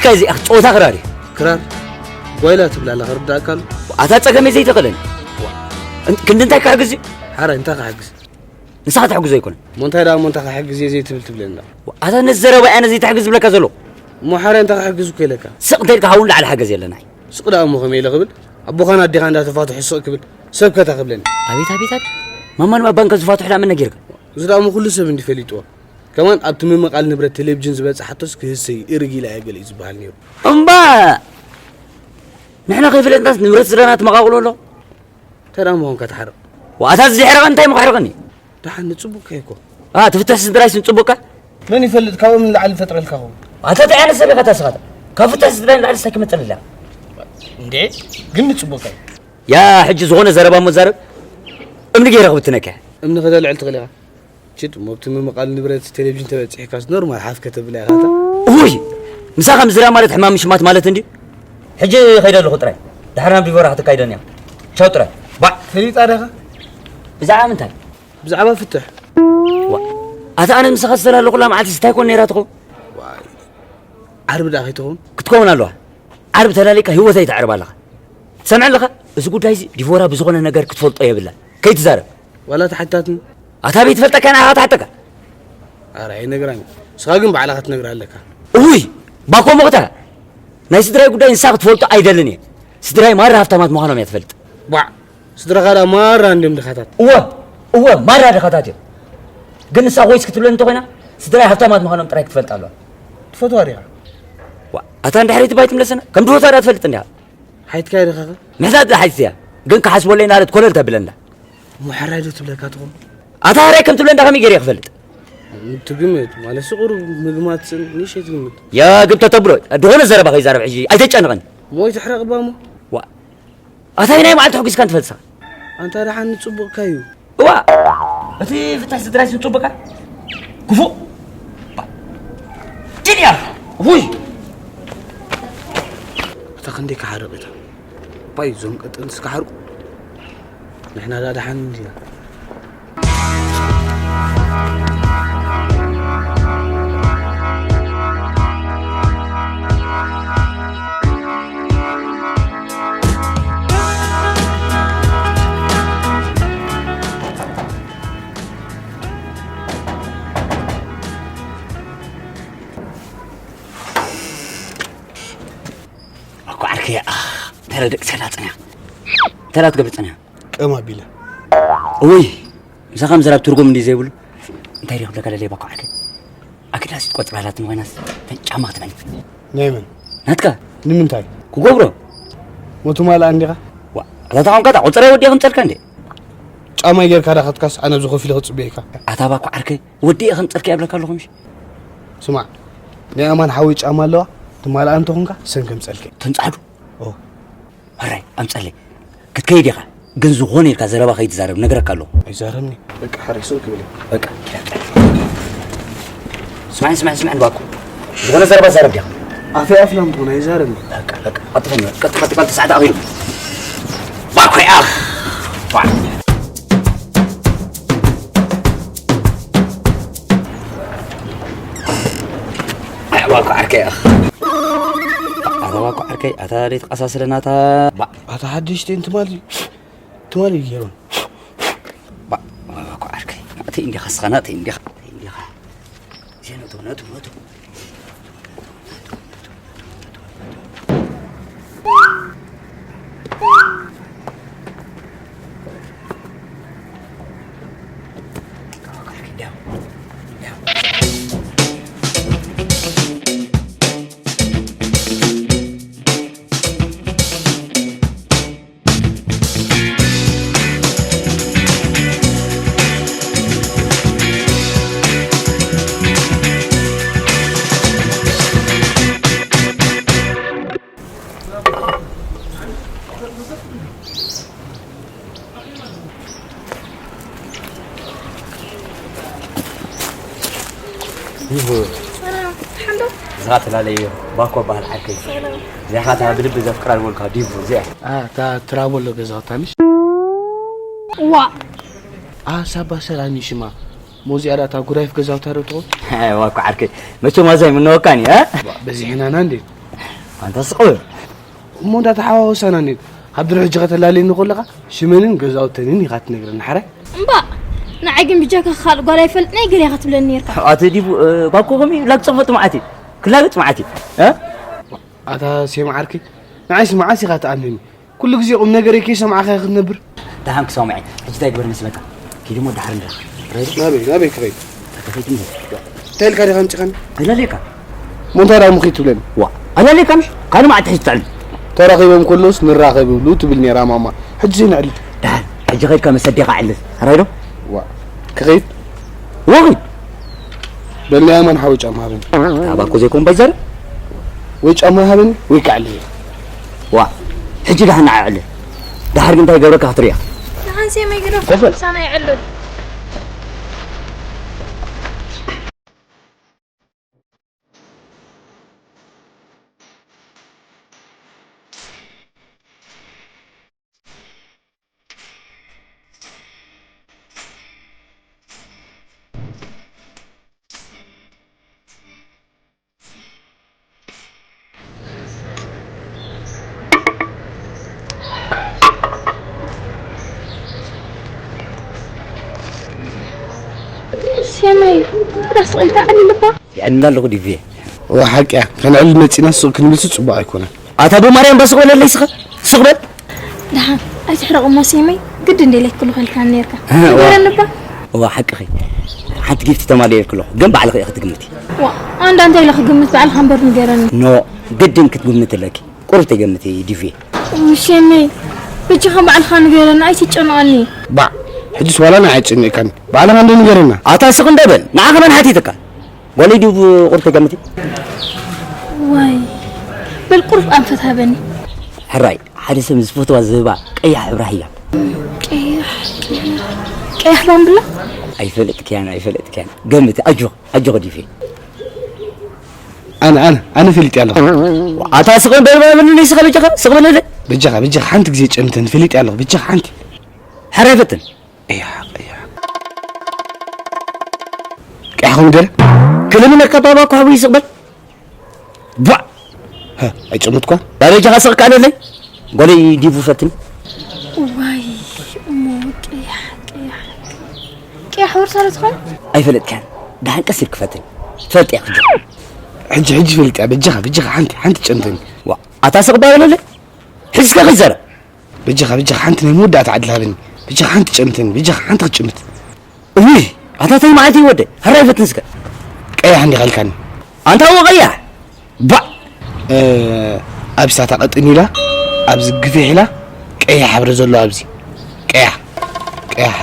ከዚ ኣኽ ጸወታ ክራር እዩ። ክራር ጓይላ ትብል ኣለኻ፣ ርዳእካ ኣሎ። ኣታ ጸገመይ ዘይተኽእለኒ። እን-፣ ክንዲ እንታይ ክሕግዝ እዩ? ሓራይ እንታይ ክሕግዝ? ንስኻ ትሕግዞ ኣይኮነን። እሞ እንታይ ደኣ እሞ እንታይ ክሕግዝ እየ ዘይትብል ትብለኒ ደኣ? ኣታ ነዚ ዘረባ እያ ነዚ ትሕግዝ ዝብለካ ዘለኹ። እሞ ሓራይ እንታይ ክሕግዝ እኮ ኢለካ? ስቕ እንተኢልካ ሃውን ላዕሊ ሓገዝ የለና። ስቕ ደኣ እሞ ከመይ ኢለ ክብል? ኣቦኻን ኣዴኻ እንዳተፋትሑ ስቕ ክብል ሰብ ከታ ክብለኒ። ኣቤት፣ ኣቤት፣ ኣቤት። ማማን ባባን ከዝፋትሑ ደኣ መን ነጊርካ? እዚ ደኣ እሞ ኩሉ ሰብ እንዲ ፈሊጥዎ። ከማን ኣብቲ ምምቓል ንብረት ቴሌቪዥን ዝበጽሓቶስ ክህሰይ እርግ ኢላ እያ ገለ እዩ ዝበሃል ነይሩ። እምባ! ንሕና ከይፈለጥናስ ንብረት ስድራና ትመቓቕሎ ኣሎ? እንታይ ደኣ ምዃንካ ትሓርቕ? ዋእታ ዝሕረቐ እንታይ ምኽሕርቐኒ? ደሓን ንጽቡቕካ እዩ እኮ። ኣ፣ ትፍትሕ ስድራይስ ንጽቡቕካ? መን ይፈልጥ ካብኦም ንላዕሊ ፈጥረልካ ኸውን። ኣታ እንታይ ዓይነት ሰብ ኢኻ ታስኻታ? ካብ ፍትሕ ስድራይ ንላዕሊ ስታይ ክመጸልላ? እንዴ፣ ግን ንጽቡቕካ እዩ። ያ፣ ሕጂ ዝኾነ ዘረባ እሞ ዛረብ። እምኒ ገይረ ክብትነካ። እምኒ ከተልዕል ትኽእል ኢኻ። ችድ፣ ሞብቲ ምምቓል ንብረት ቴሌቪዥን ተበጺሕካስ ኖርማል ሓፍ ከተብላ ኢኻ እታ። ውይ! ምሳኻ ምዝራብ ማለት ሕማም ምሽማት ማለት እንድዩ። ሕጂ ከይደ ኣለኹ ጥራይ። ድሓር ናብ ዲቦራ ክትካይደኒ እያ። ቻው ጥራይ። ባዕ! ፈሊጣ ዲኻ? ብዛዕባ ምንታይ? ብዛዕባ ፍትሕ። ዋ! ኣታ ኣነ ምሳኻ ዝተላለኹላ መዓልቲ እንታይ ኮን ነይራ ትኸውን? ዋይ! ዓርቢ ደኣ ከይትኸውን? ክትከውን ኣለዋ። ዓርቢ ተላሊካ ህይወተይ ተዕርባ ኣለኻ። ትሰምዕ ኣለኻ? እዚ ጉዳይ እዚ ዲቦራ ብዝኾነ ነገር ክትፈልጦ የብላ። ከይትዛረብ። ዋላ ተሓታትኒ። ኣታ ቤት ፈልጠካ ኢና ኢኻ ትሓተካ። ኣረ ኣይነግራን። ንስኻ ግን ባዕልኻ ትነግራ ኣለካ። እውይ፣ ባኮ ሞኽታ። ናይ ስድራይ ጉዳይ ንሳ ክትፈልጦ ኣይደልን እየ። ስድራይ ማራ ሃብታማት ምዃኖም እያ ትፈልጥ። ባዕ፣ ስድራኻ ደኣ ማራ እንድዮም ድኻታት። እወ፣ እወ፣ ማራ ድኻታት እዮም። ግን ንሳ ኮይስ ክትብለኒ እንተኾይና፣ ስድራይ ሃብታማት ምዃኖም ጥራይ ክትፈልጥ ኣለዋ። ትፈትዋ ዲኻ? ዋ፣ ኣታ እንድሕር እቲ ባይ ትምለሰና፣ ከም ድሆታ ደኣ ትፈልጥ እንዲኻ። ሓይትካ ዲኻ ኸ? ምሕታት ሓይትያ፣ ግን ክሓስበለይ ናለት ኮለል ተብለና። እሞ ሕራይ ዶ ትብለካ ትኾን? ኣታ ሕራይ ከም ትብለንዳ ከመይ ገይረ ክፈልጥ? ትግምት፣ ማለት ቁሩብ ምግማት ስን ንእሽተይ ትግምት። ያ ግብ ተተብሎ፣ ድኾነ ዘረባ ከይዛረብ ሕጂ ኣይተጨንቐኒ። ሞይ ትሕረቕ እባ እሞ። ዋ፣ ኣታ ናይ መዓልቲ ሕጒስካ እንትፈልሳ። ኣንታ ደሓን ንጽቡቕካ እዩ። እዋ፣ እቲ ፍታሕ ስድራይ ስንጽቡቕካ? ክፉእ። ባ-፣ ድንያ! ውይ! እታ ክንደይ ክሓርቕ እታ። ባይ፣ እዞም ቀጠንትስ ክሓርቁ። ንሕና ደኣ ደሓን እንዲና። ኣኮ ዓርከይ፣ ኣኽ፣ እንታይ ደቂ ሰላ ጸኒሓ? እንታይ ትገብር ጸኒሓ? ቅም ኣቢለ። እውይ፣ ምሳኻ ምዝራብ ትርጉም እንድዩ ዘይብሉ። እንታይ ድየ ክብለካ ደልየ ባኮ ዓርከይ? ኣገዳሲት ቆጽሪ ኣላትኒ ኮይናስ፣ ተን ጫማ ክትበኒ። ናይ መን? ናትካ። ንምንታይ? ክገብሮ። ሞቱ ማልኣ እንዲኻ? ዋ፣ ኣታ ተኾንካ እታ ቆጸራ ወዲኣ ከምጸልካ እንዴ? ጫማይ ጌርካ ዳኸትካስ ኣነ ኣብዚ ኮፍ ኢለ ክጽበየካ? ኣታ ባኮ ዓርከይ፣ ወዲኤ ከምጸልካ እየ እብለካ ኣለኹ ምሽ? ስማዕ፣ ናይ ኣማን ሓወይ ጫማ ኣለዋ፣ ትማልኣ እንተኾንካ ሰን ከምጸልከ። ተን ጻዕዱ? ኦ። ሕራይ፣ ኣምጸለይ። ክትከይድ ኢኻ፣ ግን ዝኾነ ኢልካ ዘረባ ከይትዛረብ ነግረካ ኣለኹ። ኣይዛረብኒ። በቃ፣ ሕራይ፣ ስቕ ክብል እየ። በቃ፣ ኪዳ፣ ኪዳ። ስማዕኒ፣ ስማዕኒ፣ ስማዕኒ፣ ባኮ። ዝኾነ ዘረባ ዛረብ ዲኻ? ኣፈይ ኣፍላም ትኾን፣ ኣይዛረብኒ። በቃ፣ በቃ፣ ቀጥፈኒ፣ ቀጥ፣ ቀጥ፣ ቀጥ፣ ሰዓት ኣኺሉ። ባኮ፣ ኣኽ። ዋ። ኣይ፣ ባኮ ዓርከይ፣ ኣኽ። ኣታ ባኮ ዓርከይ፣ ኣታ ደይ ትቀሳስለና፣ ኣታ። ባ-፣ ኣታ ሓድሽ ቴን ትማሊ፣ ትማሊ ገይሮም። ባ-፣ ባኮ ዓርከይ፣ ናተይ እንዲኻ ስኻ፣ ናተይ እንዲኻ፣ ናተይ እንዲኻ። እዚኣ ነቱ፣ ነቱ፣ ነቱ። ዲቡ። ሰላም፣ ሓንዶ? እዛ ተላለየ ባኮ በሃል ዓርከይ። ሰላም። እዚኣ ኸዓ እታ ብልቢ ዘፍቅራ ዝበልካ ዲቡ፣ እዚኣ። ኣ፣ እታ ትራቦሎ ገዛ ታንሽ? ዋ። ኣ፣ ሳባ ሰላም እዩ ሽማ። ሞዚኣ ዳታ ጉዳይፍ ገዛውታ ዶ ትኾን? ኣይ፣ ባኮ ዓርከይ። መቸም ኣዛይ ምነወካኒ፣ እ? ዋ፣ በዚሕናና እንዴ? ኣንታ ስቕ በል። እሞ እንዳተሓዋወሳና ኔር። ኣብ ድሮ ሕጂ ከተላልየኒ ከለኻ ሽመንን ገዛውተንን ኢኻ ትነግረኒ ሓራይ? እምባእ፣ ንዓይ ግን ብጃካ ካልእ ጓል ኣይፈልጥን እየ ገለ ኢኻ ትብለኒ ኔርካ። ኣቲ ዲቡ፣ እ፣ ባኮ ከመይ ላግጾ ፈጥ መዓት እዩ። ክላገጽ መዓት እዩ። እ? ኣታ ሴም ዓርከይ፣ ንዓይስ መዓስ ኢኻ ትኣምነኒ? ኩሉ ግዜ ቁም ነገረይ ከይሰማዕካዮ ክትነብር? ደሓን ክሰምዐ። ሕጂ እንታይ ግበር መስለካ? ኪድ እሞ ደሓር ንረኽ። ሬዲ? ናበይ? ናበይ ክኸይድ? ተኸፊት እንደ። እንታይ ኢልካ ዲኻ ኣምጺኻኒ? ኣይላለካ። እሞ እንታይ ደኣ እሞ ኺድ ትብለኒ? ዋ፣ ኣይላለካ ምሽ? ካልእ መዓልቲ ሕጂ ትዕል። ተራኺቦም ከለውስ ንራኸብ ይብሉ ትብል ነይራ ማማ። ሕጂ ዘይንዕል። ደሓን፣ ሕጂ ኸይድካ መሰዴኻ ዕልል። ራይዶ? ዋ፣ ክኸይድ? ወኺድ? በል ናይ ኣማን ሓወይ ጫማ ሃበኒ። ኣባኮ ዘይኮን ባይዘር? ወይ ጫማ ሃበኒ ወይ ክዕልል። ዋ፣ ሕጂ ደሓን ንዓ ዕልል። ደሓር ግን እንታይ ገብረካ ክትሪኦ። ንሓንሴ መይ ግደፍ፣ ኮፈል። ምሳና ይዕልል። ሴመይ፣ ራስ ቂልካ ዕልልባ። የዕልላ ኣለኹ ዲቪ። እዋ፣ ሓቂ እያ። ከነዕልል መጺና ሱቕ ክንብልሲ ጽቡቕ ኣይኮነን። ኣታ ብማርያም ባስቕ በለለይ ስኸ። ስቕ በል። ደሓን፣ ኣይትሕረቕ እሞ ሴመይ፣ ግድን ደልየክሉ ከልካኒ ነርካ። እህ፣ እዋ። ንገረኒ እባ። እዋ፣ ሓቅኺ። ሓንቲ ጊፍቲ ተማልየልኪ ኣለኹ፣ ግን ባዕልኺ ኢኺ ትግምቲ። ዋ፣ ኣንዳ እንታይ ኢለ ክግምት፣ ባዕልኻ እምበር ንገረኒ። ኖ፣ ግድን ክትግምቲ ኣለኪ። ቁሩብ ተገምቲ ዲቪ። ውይ ሴመይ፣ በጃኻ ባዕልኻ ንገረኒ፣ ኣይትጨነቐኒ። ባዕ፣ ሕጅስ ዋላ ንዓይ ኣጨኒቕካኒ። ባዕልኻ እንዶ ንገረና። ኣታ ስቕ እንዶ በል፣ ንዓኻ መን ሓቲትካ? ጓለይ ድዩ ቁርተይ ገምቲ? ዋይ፣ በል ቁሩብ ኣንፈት ሃበኒ። ሕራይ፣ ሓደ ሰብ ዝፈትዋ ዝህባ ቀያሕ ሕብራ ህያ። ቀያሕ፣ ቀያሕ፣ ቀያሕ ባምብላ? ኣይፈለጥክያን፣ ኣይፈለጥክያን። ገምቲ፣ ኣጆ፣ ኣጆ ዲፌ። ኣነ፣ ኣነ፣ ኣነ ፈሊጥ ኣለኹ። ኣታ ስቕ በል፣ በል፣ በል፣ ንስኻ በጃኻ፣ ስቕ በል፣ በል። በጃኻ፣ በጃኻ፣ ሓንቲ ግዜ ጨምተን ፈሊጥ ኣለኹ፣ በጃኻ ሓንቲ። ሕራይ ፈትን። እያ፣ እያ። ቀያሕ ኮሚደረ? ክልምነካ ባባ እኮ ሓዊ ይስቕበል። ቧ! ሃ፣ ኣይጨመትኳን? ባበጃኻ ስቕ ካልለይ? ጓለይ ዲቡ ፈትን። ዋይ፣ እሞ ቀያሕ፣ ቀያሕ። ቀያሕ ወርሳ ዶ ትኾን? ኣይፈለጥካን። ደሓን ቀስ ኢልክ ፈትን። ትፈልጥ እያ ክጆ። ሕጂ፣ ሕጂ ፈሊጥ እያ። በጃኻ፣ በጃኻ ሓንቲ፣ ሓንቲ ጨምተኒ። ዋ፣ ኣታ ስቕ ባበለለይ? ሕዝካ ከይዘረብ። በጃኻ፣ በጃኻ፣ ሓንቲ ናይ መወዳእታ ዕድል ሃበኒ። በጃኻ፣ ሓንቲ ጨምተኒ። በጃኻ፣ ሓንቲ ክትጭምት። እይ፣ ኣታ ታይ መዓልቲ ይወደ? ሕራይ ፈትን እስከ። ቀያሕ እንዲኻ ኢልካኒ። ኣንታ እወ ቀያሕ። ባዕ! እ፣ ኣብዚ ታታ ቀጥን ኢላ፣ ኣብዚ ግፊሕ ኢላ፣ ቀያሕ ሕብሪ ዘለዎ ኣብዚ። ቀያሕ። ቀያሕ፣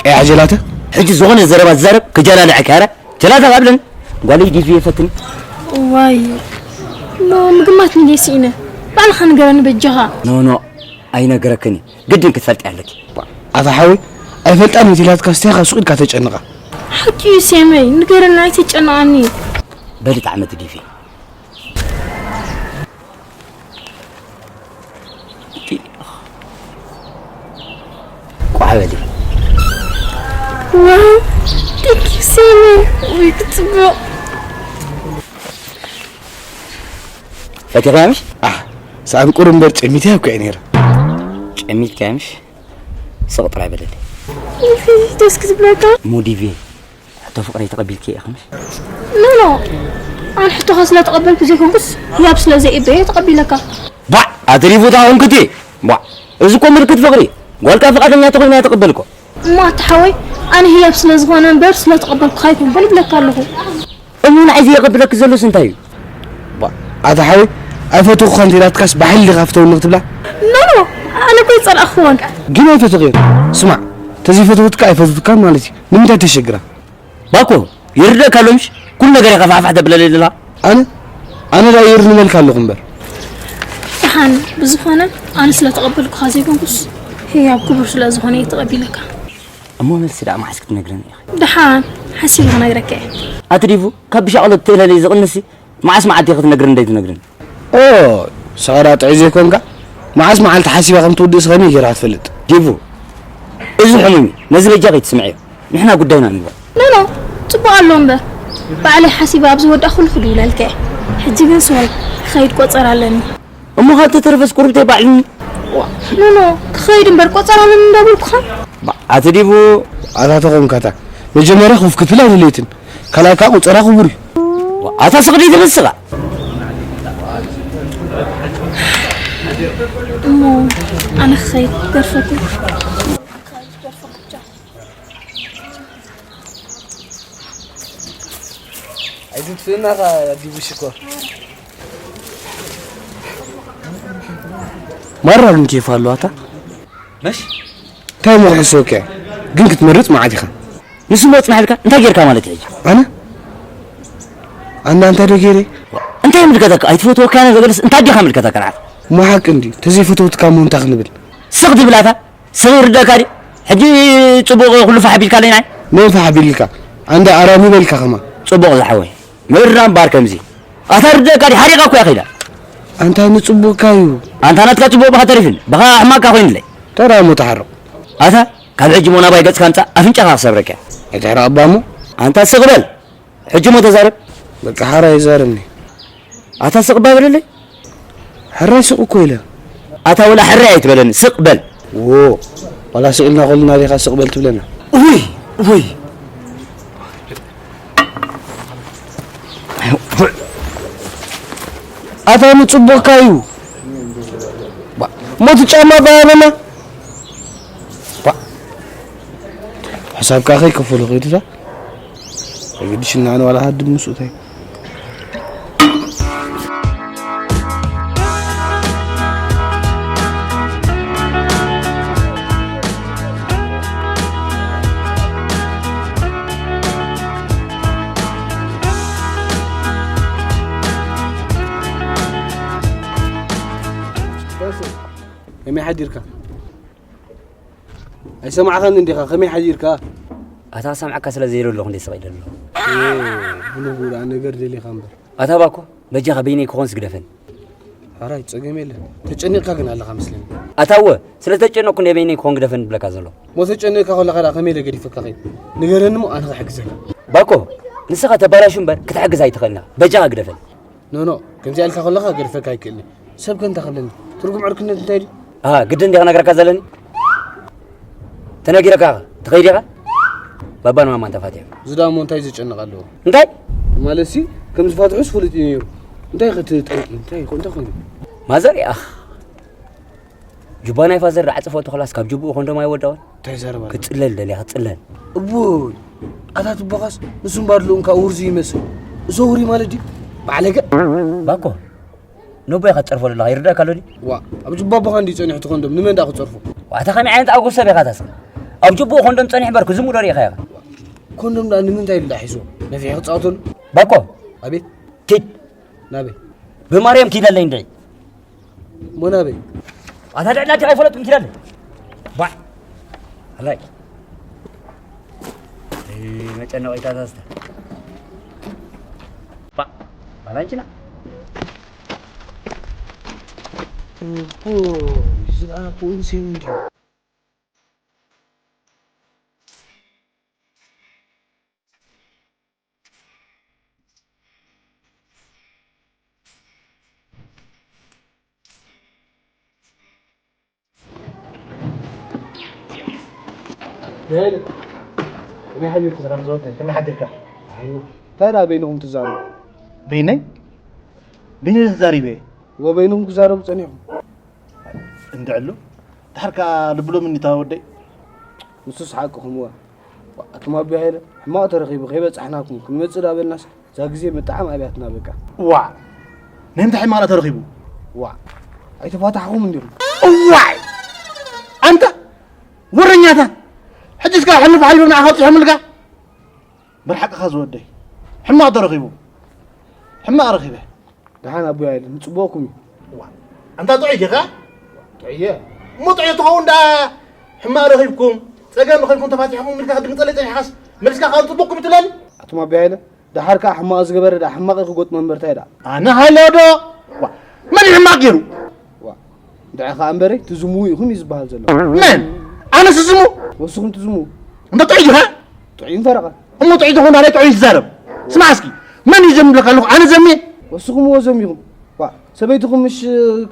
ቀያሕ ጀላተ? ሕጂ ዝኾነ ዘረባ ዝዛረብ ክጀላልዐካ፣ ኧረ። ጀላታ ኣብለን ጓለይ ዲቪ የፈትን። ዋይ፣ ኖ፣ ምግማት ንጌ ስኢነ። ባዕልኻ ንገረኒ በጃኻ። ኖ፣ ኖ፣ ኣይነግረክን እዩ። ግድን ክትፈልጥ ኣለኪ። ኣታ ሓወይ፣ ኣይፈልጣን መቲላትካ ስቴኻ ሱቕ ኢልካ ተጨንቓ። ሓቂ እዩ ሴመይ፣ ንገረኒ፣ ኣይተጨንቓኒ። በሊ ጣዕመቲ ዲቪ። ቋዕ በሊ። ዋው፣ thank you ሴመይ። ውይ፣ ክጽብቕ። ፈቲኽያ ምሽ? ኣህ፣ ሳብ ቁሩብ እምበር ጨሚተያ እኮ እየ ነይረ። ጨሚትካ ምሽ? ስቕ ጥራይ በለለይ። ውይ፣ ደስ ክትብለካ። ሙዲቪ። ሕቶ ፍቕረይ ተቐቢልኪ ኢኺ ምሽ? ኖ፣ ኖ። ኣነ ሕቶኻ ስለ ተቐበልኩ ዘይኮንኩስ፣ ህያብ ስለ ዘኢበየ ተቐቢለካ። ባዕ! ኣትሪፉታ ኾንክቲ? ባዕ! እዚ እኮ ምልክት ፍቕሪ። ጓልካ ፍቓደኛ ተኾይና እያ ተቐበልኮ። እሞ ኣታ ሓወይ፣ ኣነ ህያብ ስለ ዝኾነ እምበር ስለ ተቐበልኩኻ ኣይኮንኩን ይብለካ ኣለኹ። እሞ ንዓይ ዘየቐብለኪ ዘሎስ እንታይ እዩ? ባዕ! ኣታ ሓወይ፣ ኣይፈትኹኻን እንተ ኢላትካስ ብሓይሊ ዲኻ ፍተውኒ ክትብላ? ኖ፣ ኖ። ኣነ እኮ ኣይጸላእኽዎን። ግን ኣይፈትኽዮን። ስማዕ፣ ተዘይፈተወትካ ኣይፈትወትካን ማለት እዩ። ንምንታይ ተሸግራ? ባኮ፣ ይርደእካ ኣሎ ምሽ? ኩሉ ነገር ኢኻ ፋሕፋሕ ተብለለይ ዘለኻ። ኣነ? ኣነ ደኣ ይርንመልካ ኣለኹ እምበር። ደሓን፣ ብዝኾነ ኣነ ስለ ተቐበልኩኻ ዘይኮንኩስ፣ ህያብ ክቡር ስለ ዝኾነ እየ ተቐቢለካ። እሞ መልሲ ደኣ መዓስ ክትነግረኒ ኢኺ? ደሓን፣ ሓሲበ ክነግረካ እየ። ኣቲ ዲቡ፣ ካብ ብሻቕሎት ትእለለይ ዝቕንስሲ፣ መዓስ መዓልቲ ኢኺ ትነግረኒ ደይትነግረኒ? ኦ፣ ሰቐዳ ጥዑይ ዘይኮንካ? መዓስ መዓልቲ ሓሲባ ከም ትውድእስ ከመይ ጌርካ ትፈልጥ? ዲቡ፣ እዚ ሕሙም እዩ። ነዚ በጃ ከይትስምዕዮ። ንሕና ጉዳይና ንግበር። ኖ፣ ኖ፣ ጽቡቕ ኣሎ እምበር። ባዕለይ ሓሲበ ኣብ ዝወዳእኩሉ ክድውለልከ እየ። ሕጂ ግን ስሙይ፣ ክኸይድ ቆጸራ ኣለኒ። እሞ ካብ ተተረፈስ ቁርብተይ ባዕልኒ። ኖ፣ ኖ፣ ክኸይድ እምበር ቆጸራ ኣለኒ እንዳበልኩኻ። ባ-፣ ኣቲ ዲቡ። ኣታ ተኾንካታ። መጀመርያ ኮፍ ክትብል ኣይደለይትን። ካልኣይ ከዓ ቆጸራ ክቡር እዩ። ኣታ ስቕ ደይ ትብል ስቓ። እሞ ኣነ ክኸይድ ደርፈኩ። ኣይትጥፍእና ኸ ዲቡሽ እኮ። ማራ ግን ኬፍ ኣለዋ እታ። መሽ? እንታይ እሞ ክሕስወካ እየ? ግን ክትመርጽ መዓት ኢኻ። ንሱ እሞ ጽናሕ ኢልካ እንታይ ጌርካ ማለት እዩ ሕጂ? ኣነ? ኣነ እንታይ ዶ ጌረ? እንታይ ምልከተካ? ኣይትፈትወካ እየ ዘበለስ እንታይ ዲኻ ምልከተካ ንዓኻ? እሞ ሓቂ እንድዩ። ተዘይፈተውትካ እሞ እንታይ ክንብል? ስቕ ትብል ኣታ? ስቕ ይርደኣካ ድዩ? ሕጂ ጽቡቕ ኩሉ ፋሕ ኣቢልካለይ ናይ? መን ፋሕ ኣቢልካ? ኣንዳ ኣራሚ በልካ ከማ። ጽቡቕ ዝሓወይ። ምእራም ባር ከምዚ። ኣታ ርደካ ድዩ? ሓሪቓ እኮ እያ ከይዳ። ኣንታ ንጽቡቕካ እዩ። ኣንታ ናትካ ጽቡቕ ብኻ ተሪፍን፣ ብኻ ሕማቕካ ኮይኑለይ። ተራ እሞ ተሓርቕ። ኣታ ካብ ሕጂ እሞ ናባይ ገጽካ ምጻእ ኣፍንጫኻ ክሰብረካ እየ። ኣይትሕረቕ እባ እሞ። ኣንታ ስቕ በል። ሕጂ እሞ ተዛረብ። በቃ ሓራ ይዛረብኒ። ኣታ ስቕ እባ በለለይ። ሕራይ ስቕ እኮ ኢለ። ኣታ ወላ ሕራይ ኣይትበለኒ፣ ስቕ በል። ዎ፣ ዋላ ስቕ ኢልና ከለና ዲኻ ስቕ በል ትብለና? ውይ፣ ውይ። ኣታ ንጽቡቕካ እዩ። ባ-፣ ሞት ጫማ ባያበና። ባ-፣ ሕሳብካ ከይከፈሉ ከይዱታ። ኣይግድሽና፣ ኣነ ዋላ ሃድም ምስኡታይ። ከመይ ሓዲርካ? ኣይሰማዕኻን እንዲኻ፣ ከመይ ሓዲርካ? ኣታ ክሰምዓካ ስለ ዘይደለኹ እንዴ ስቕ ኢለ ኣለኹ። እ፣ ብልቡ ደኣ ነገር ደሊኻ እምበር። ኣታ ባኮ፣ በጃኻ በይነይ ክኾንስ ግደፈኒ። ሕራይ፣ ጸገም የለን። ተጨኒቕካ ግን ኣለኻ መስለኒ። ኣታ እወ፣ ስለ ዝተጨነቕኩ እንዴ በይነይ ክኾን ግደፈኒ ዝብለካ ዘለኹ። እሞ ተጨኒቕካ ከለኻ ደኣ ከመይ ኢለ ገዲፈካ ኸይድ? ንገረኒ እሞ ኣነ ክሕግዘካ። ባኮ፣ ንስኻ ተባላሹ እምበር ክትሕግዝ ኣይትኽእልን ኢኻ። በጃኻ ግደፈኒ። ኖ፣ ኖ፣ ከምዚኣ ኢልካ ከለኻ ክገድፈካ ኣይክእልን። ሰብ ከ እንታይ ክብለኒ? ትርጉም ዕርክነት እንታይ ድዩ? ኣሃ፣ ግድን እንዲኻ ክነግረካ ዘለኒ? ተነጊረካ ኢኻ፣ ትኸይድ ኢኻ? ባባን ማማን ተፋቲሖም። እዚ ደኣ እሞ እንታይ ዘጨንቕ ኣለዎ? እንታይ? ማለትሲ፣ ከም ዝፋትሑስ ፍሉጥ እዩ ነይሩ። እንታይ ከ እቲ ጠንቂ? እንታይ ይኾን? እንታይ ኮይኑ? ማዘር፣ ኣኽ። ጁባ ናይ ፋዘር ደኣ ዓጽፎ ተኽላስ ካብ ጅብኡ ኮንዶም ኣይወደቐን? እንታይ ዘረባ ኣሎ? ክትጽለል ደልያ ክትጽለል። እቦይ፣ ኣታ ትቦኻስ ንሱ እምበር ልኡንካ ውርዙይ ይመስል። እሶ ውሩይ ማለት ድዩ? ባዕለገ። ባኮ፣ ነቦይ ኢኻ ትጸርፎ ዘለኻ፣ ይርዳእካ ኣሎ ድዩ? ዋ፣ ኣብ ጅባ ኣቦኻ እንድዩ ጸኒሑ እቲ ኮንዶም፣ ንመን ደኣ ክጸርፎ? ዋ፣ ኣታ ከመይ ዓይነት ኣጉር ሰብ ኢኻ ኣታ ስኻ? ኣብ ጅብኡ ኮንዶም ጸኒሑ እምበር ክዝሙ ዶ ርኢኻ ኢኻ? ኮንዶም ደኣ ንምንታይ ኢሉ ደኣ ሒዝዎ? ነፊሑ ክጻወተሉ? ባኮ። ኣቤት። ኪድ። ናበይ? ብማርያም ኪደለይ እንድዒ። እሞ ናበይ? ኣታ ድዕላ ዲኻ ኣይፈለጥኩም ኪዳለ? ባዕ። ኣላይ። እይ፣ መጨነቒታታ ዝታ። ባዕ። ባላንቺና። እቦ፣ እዚ ደኣ እኮ እንሴን እንድዩ። ከመይ ሓዲርካ? ሰላም ዝወተ፣ ከመይ ሓዲርካ? እንታይ ደኣ በይንኹም ትዛረቡ? በይነይ? በይነይ ተዛሪበ? እወ፣ በይንኹም ክዛረቡ ጸኒሕኩም። እንድዕሉ፣ ድሓር ከኣ ልብሎም እኒታ ወደይ። ንሱስ ሓቅኹም እወ። ኣቱም ኣቢ ሃይለ፣ ሕማቕ ተረኺቡ ከይበጻሕናኩም ክንመጽእ ዳበልናስ፣ እዛ ግዜ መጣዓም ኣብያትና በቃ። ዋዕ! ናይ ምንታይ ሕማቕ ተረኺቡ? ዋዕ! ኣይተፋታሕኹም እንዲኹም። እዋይ! ኣንታ ወረኛታት! ሕጂስ ከኣ ሕሉፍ ሓሊፎም ንዓኻ ኣብጺሖምልካ? ብርሓቅኻ ዝወደይ። ሕማቕ ተረኺቡ። ሕማቕ ረኺበ። ደሓን ኣቦይ ኣይለ፣ ንጽቡቕኩም እዩ። ዋ፣ ኣንታ ጥዑይ ዲኻ? ጥዑየ። እሞ ጥዑይ ትኸውን ደኣ ሕማቕ ረኺብኩም፣ ጸገም ረኺብኩም ተፋቲሕኩም ኢልካ ክትድንግጸለይ ጸኒሕካስ፣ መሊስካ ካብ ጽቡቕኩም ትብለኒ? ኣቱም ኣቦይ ኣይለ፣ ደሓር ከኣ ሕማቕ ዝገበረ ደኣ ሕማቕ እዩ ክገጥሞ እምበር እንታይ ደኣ? ኣነ ሃለ ዶ? ዋ፣ መን እዩ ሕማቕ ገይሩ? ዋ፣ ደኣ ኸኣ እምበረይ ትዝምዉ ኢኹም እዩ ዝበሃል ዘሎ። መን? ኣነስ ዝዝሙ? ወስኹም ትዝምዉ። እንተ ጥዑይ ዲኻ? ጥዑይን ፈረቓን። እሞ ጥዑይ ተኾንካ ናይ ጥዑይ ትዛረብ። ስማዕ እስኪ፣ መን እዩ ዘሚ ዝብለካ ኣለኹ? ኣነ ዘምየ? ወስኹም ወዞም ኢኹም። ዋ፣ ሰበይትኹም ምሽ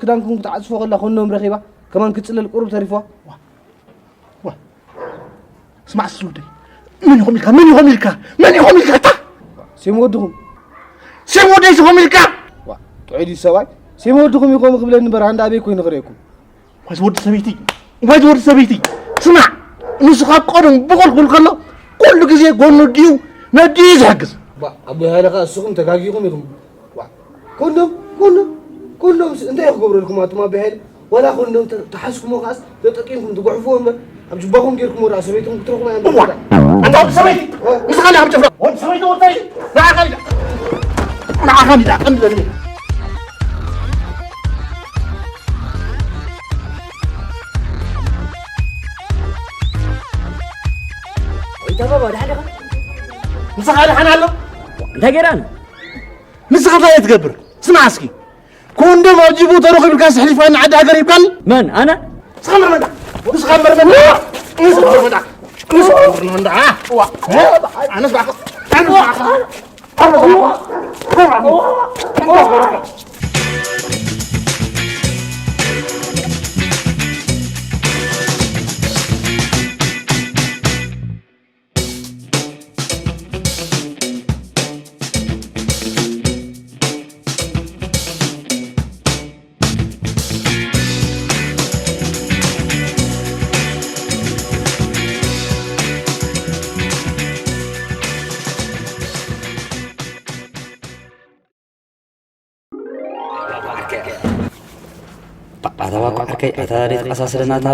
ክዳንኩም ክትዓጽፎ ከላ ኮንዶም ረኺባ፣ ከማን ክትጽለል ቁሩብ ተሪፍዋ። ዋ፣ ዋ። ስማዕ እስኪ ወደይ፣ መን ኢኹም ኢልካ? መን ኢኹም ኢልካ? መን ኢኹም ኢልካ? እታ ሴም ወድኹም። ሴም ወደይ ኢኹም ኢልካ? ዋ፣ ጥዑይ ድዩ ሰብኣይ? ሴም ወድኹም ኢኹም ክብለኒ እምበር፣ ኣንዳ ኣበይ ኮይኑ ክርእየኩም? ዋይ ዝወዲ ሰበይቲ፣ ዋይ ዝወዲ ሰበይቲ። ስማዕ፣ ንሱ ካብ ቀደም ብቑል ክብል ከሎ፣ ኩሉ ግዜ ጎኑ ኣዲኡ፣ ነዲኡ ዝሕግዝ። ባ፣ ኣቦይ ሃይለ ኸኣ እስኹም ተጋጊኹም ኢኹም። ዋ፣ ኮንዶም፣ ኮንዶም፣ ኮንዶም ስ-፣ እንታይ ክገብረልኩም ኣቱም ኣቦይ ሃይለ? ዋላ ኮንዶም ተ-፣ ተሓዝኩሞ ኸኣስ ተጠቂምኩም ትጉሕፍዎ እምበር፣ ኣብ ጅባኹም ጌርኩሞ ደኣ ሰበይትኹም ክትረኽቡ እያ እዋ፣ እንዳ። ኣንታ ወዲ ሰበይቲ፣ ዋ። ንስኻ ዲኻ ኣብ ጭፍራ? ወዲ ሰበይቲ ወዲ ሰበይቲ፣ ንዓኻ ኢላ። ንዓኻ ኢላ፣ ቀንዲ ለኒ። ወይ ተባባ፣ ደሓን ዲኻ? ንስኻ ደሓን ኣሎ? እንታይ ገይራ ኣነ? ንስኻ እንታይ እያ ትገብር? ስማዕ እስኪ። ኮንዶም ኣብ ጅቡ ተረኺቡ ኢልካ ስሕሊፋ ንዓዲ ሃገር ይብካኒ? መን? ኣነ? ንስኻ መርመንዳ። ንስኻ መርመንዳ። ንስኻ መርመንዳ። ንስኻ መርመንዳ። ዋ። ኣነስ ባዕኻ። ኣነስ ባዕኻ። ኣነስ ባዕኻ። ኣታ ባኳ ዓርከይ፣ ኣታ ደይ ተቐሳስለና፣ ኣታ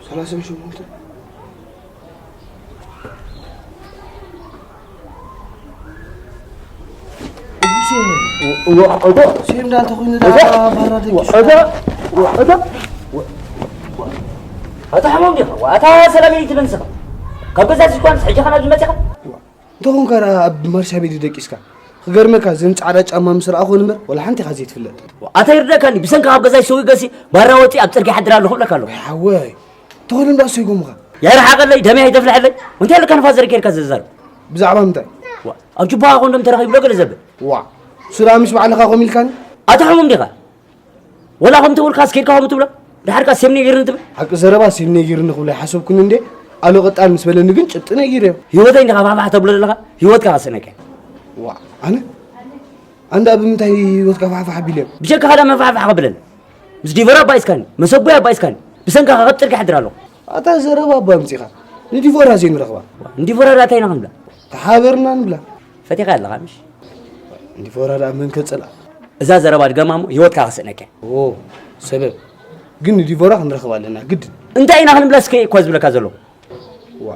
ሰላሳ ሸሞንተ። እዋ፣ እዋ፣ እዋ። ሴም ዳን ተኾይኑ እዛ፣ ደኣ ባራ ደቂስ። እዛ፣ እዛ፣ ኣታ ሕሞም ዲኻ? ኣታ ሰላም ይትበል ንስኻ። ካብ ገዛ ሲኳንስ ሕጂ ኸና ዝመጽኻ? እንተኾንካ ደኣ ኣብ ማርሻ ቤት ደቂስካ። ክገርመካ፣ እዘን ጻዕዳ ጫማ ምስ ረኣኹ እምበር፣ ወላ ሓንቲ ኢኻ ዘይትፍለጥ። ኣታ ይርደካ እንዲ፣ ብሰንካ ካብ ገዛይ ሰው ይገሲ፣ ባራ ወጺ ኣብ ጽርግያ ሓድር ኣለኹ እብለካ ኣለኹ። ወይ ሓወይ፣ ተኾይኑ እንዳእ ሰይጎምኻ። የርሓቐለይ፣ ደመይ ኣይተፍልሐለይ። እንታይ ኢልካ ንፋስ ዘርጊ ጌርካ ዘዛርብ? ብዛዕባ ምንታይ? ዋ፣ ኣብ ጅቡኻ ኮንዶም ተረኺቡ ዶ ገለ ዘብል? ዋ፣ እሱ ደኣ ምስ ባዕልኻ ከምኡ ኢልካኒ? ኣታ ሕሙም ዲኻ? ወላ ከም ተበልካ ኣስኬድካ ከም ትብሎ፣ ድሓርካ ሴም ነጊርኒ ትብል? ሓቂ ዘረባ ሴም ነጊርኒ ክብሎ ኣይሓሰብኩን እንዴ? ኣሎ ቀጣን ምስ በለኒ ግን ጭብጢ ነጊረዮ። ህይወተይ እንዲኻ ፋሕፋሕ ተብሎ ዘለኻ? ህይወትካ ከስእነካ። ዋ፣ ኣነ? ኣንዳ ብምንታይ ህይወትካ ፋሕፋሕ ኣቢለዮ? ብጀካ ካዳ መፋሕፋሕ ከብለኒ። ምስ ዲቦራ ኣባኢስካኒ፣ መሰቦይ ኣባኢስካኒ። ብሰንካኻ ካብ ጽርግያ ሕድር ኣለኹ። ኣታ ዘረባ ኣባ ኣምጺኻ። ንዲቦራ ዘይንረኽባ። ንዲቦራ ዳታ ኢና ክንብላ። ተሓበርና ንብላ። ፈቲኻ ኣለኻ ምሽ? ንዲቦራ ደኣ መን ከጸልኣ? እዛ ዘረባ ድገማ እሞ ህይወትካ ከስእነካ። ኦ፣ ሰበብ። ግን ንዲቦራ ክንረኽባ ኣለና፣ ግድን። እንታይ ኢና ክንብላ እስከ እኳ ዝብለካ ዘለኹ። ዋ፣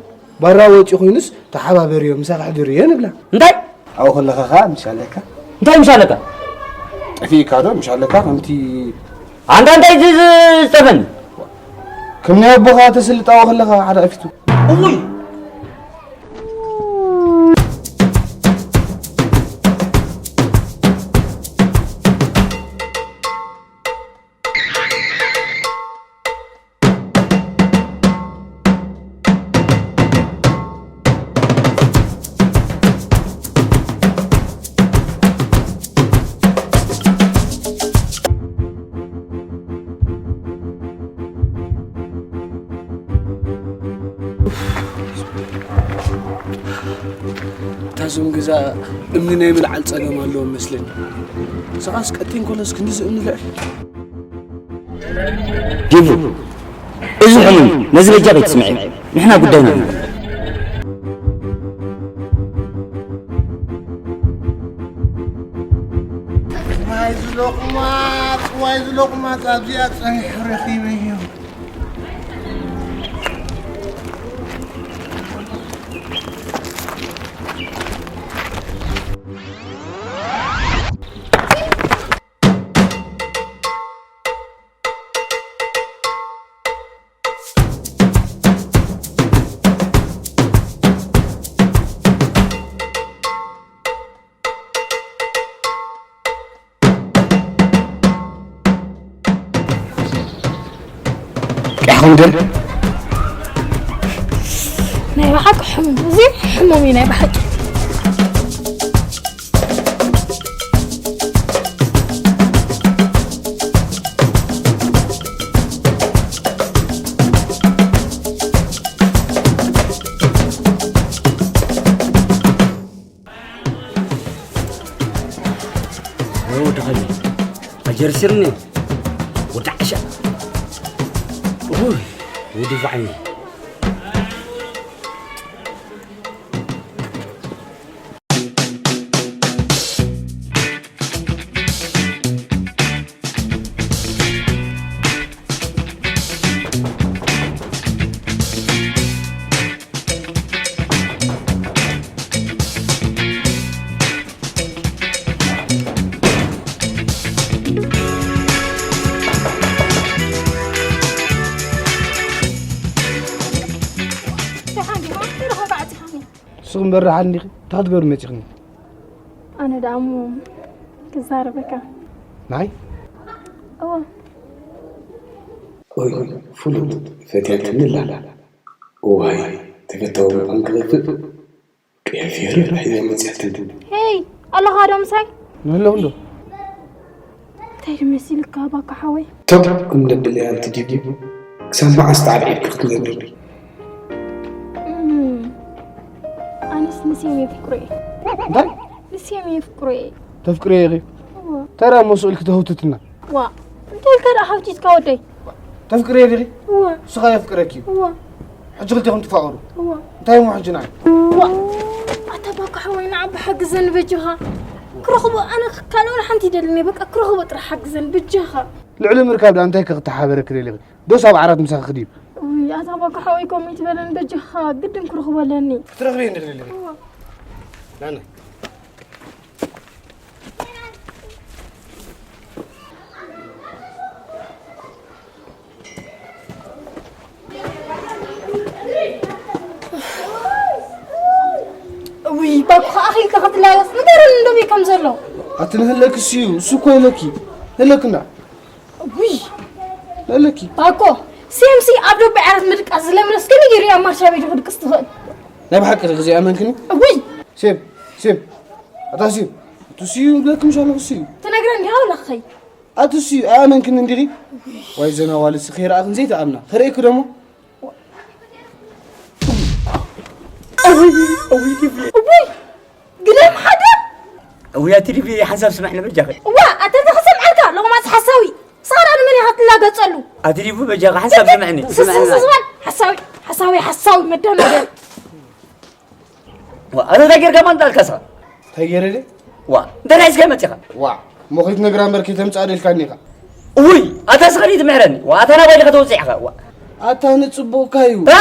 ባራ ወጪ ኮይኑስ ተሓባበርዮ፣ ምሳኻ ሕድርዮ ንብላ። እንታይ? ኣብኡ ከለኻ ኸኣ ምሽ ኣለካ? እንታይ ምሽ ኣለካ? ጠፊእካ ዶ ምሽ ኣለካ? ከምቲ ኣንታ እንታይ ዝ-፣ ዝ-፣ ዝጠፈኒ? ከም ናይ ኣቦኻ ተስልጥ ኣብኡ ከለኻ ሓደ ኣፊቱ። እውይ! እታ ዞም ገዛ እምኒ ናይ ምልዓል ጸገም ኣለዎም መስለኒ። ንስኻስ ቀጢን ኮለስ ክንድዚ እምኒ ልዕል? ዲቡ፣ እዚ ሕሙም ነዚ በጃ ከይትስምዐ፣ ንሕና ጉዳይና ኣለና። ዋይ ዝሎቕማጽ፣ ዋይ ዝሎቕማጽ፣ ኣብዚኣ ጸኒሑ ረኺበዮ። እንደ ናይ ብሓቂ ሕሙም፣ እዚ ሕሙም እዩ ናይ ብሓቂ። ወዲ ኸሊ ኣጀርሲርኒ ወዲ ዓሻ። ኡይ፣ ወዲ ፋዕኒ። ደሓን ዲኻ? ንረኸብ ኣዕጺኻኒ። ንስኺ እምበር ደሓን ዲኺ? እንታይ ክትገብሪ መጺኽኒ? ኣነ ደኣ እሞ ክዛረበካ። ንዓይ? እወ። ኦይ፣ ፍሉጥ ፈትያትኒ ኣላ። እዋይ፣ ተፈታዊ ምዃን ክኸፍእ ቅያ ፌር ሒዛ መጽያትኒ። ሄይ፣ ኣለኻ ዶ ምሳይ? ንህለው እንዶ። እንታይ ድመሲልካ ባካ ሓወይ? ቶም እንደብለያ እቲ ዲቪ ክሳብ መዓስ ተዓብዒድኪ ክትነብሪ? እም፣ ኣነስ ንሴም የፍቅሮ እየ። እንታይ? ንሴም የፍቅሮ እየ። ተፍቅርዮ ኢኺ? እወ። ተራ መስኡልኪ ተህውትትና። ዋ፣ እንታይ ኢልካ ደኣ ሃውቲትካ ወደይ? ተፍቅርዮ ዲኺ? እወ። ንሱ ኸኣ የፍቅረኪ እዩ። እወ። ሕጂ ክልቴኹም ትፋቐሩ። እወ። እንታይ እሞ ሕጂ ንዓይ? ዋ፣ ኣታ ባካ ሓወይ ንዓ ብሓግዘኒ በጃኻ። ክረኽቦ ኣነ ካልእ ወላ ሓንቲ ይደልኒ፣ በቃ ክረኽቦ ጥራሕ ሓግዘኒ በጃኻ። ልዕሊ ምርካብ ደኣ እንታይ ከ ክተሓባበረኪ ደሊኺ? ዶስ ኣብ ዓራት ምሳኺ ክድይብ? ውይ፣ ኣታ ባካ ሓወይ ከምኡ ይትበለኒ በጃኻ፣ ግድን ክረኽቦ ኣለኒ። ክትረኽቢ እንድልልኺ። እወ። ናና። ውይ፣ ባኮ ኣኺልካ ክትላገጽ ንገረኒ እንዶ ቤት ከም ዘሎ። ኣቲ ንህለኪ እሱ እዩ፣ እሱ እኮ ይለኪ። ህለክና። ውይ። ህለኪ። ባኮ፣ ሴምሲ ኣብ ደቡብ ዓራት ምድቃስ ዝለምደስ ከመይ ገይሩ ኣብ ማርሻ ቤት ክድቅስ ትኽእል? ናይ ብሓቂ ግዜ ኣመንክኒ? ውይ። ሴም፣ ሴም። ኣታ ሴም። እቱ ስዩ ይብለኪ ምሽ ኣለኹ ስዩ። ትነግረኒ ዲኻ ወላ ክኸይ? ኣቲ ስዩ ኣመንክኒ እንዲኺ? ዋይ ዘና ዋልሲ ኸይረኣኽን ዘይተኣምና። ኸርእየኪ ደሞ? እውይ፣ እውይ፣ ዲቪ። እውይ፣ ግደም ሓደ። እውይ፣ ኣቲ ዲቪ ሓንሳብ ስምዕኒ በጃኺ። እዋ፣ ኣታ ተኸሰምዓልካ፣ ሎቕማጽ ሓሳዊ። ንስኻ ደኣ ንመን ኢኻ ትላገጸሉ? ኣቲ ዲቪ በጃኻ ሓንሳብ ስምዕኒ፣ ስስ፣ ስምዕኒ። ስስ፣ ስስ፣ ሓሳዊ፣ ሓሳዊ፣ ሓሳዊ መዳናገሪ። ዋ፣ ኣታ እንታይ ጌርካ ማን ጣልካ ስኻ? እንታይ ጌረ ድየ? ዋ፣ እንታይ ሒዝካ መጺኻ? ዋ፣ እሞ ከይትነግራ እምበር ከይተምጽኣ ደልካኒ ኢኻ። እውይ፣ ኣታ ስኻ ድዩ ትምሕረኒ? ዋ፣ ኣታ ናባይ ዲኻ ተወጺዕኻ? ዋ። ኣታ ንጽቡቕካ እዩ። እ?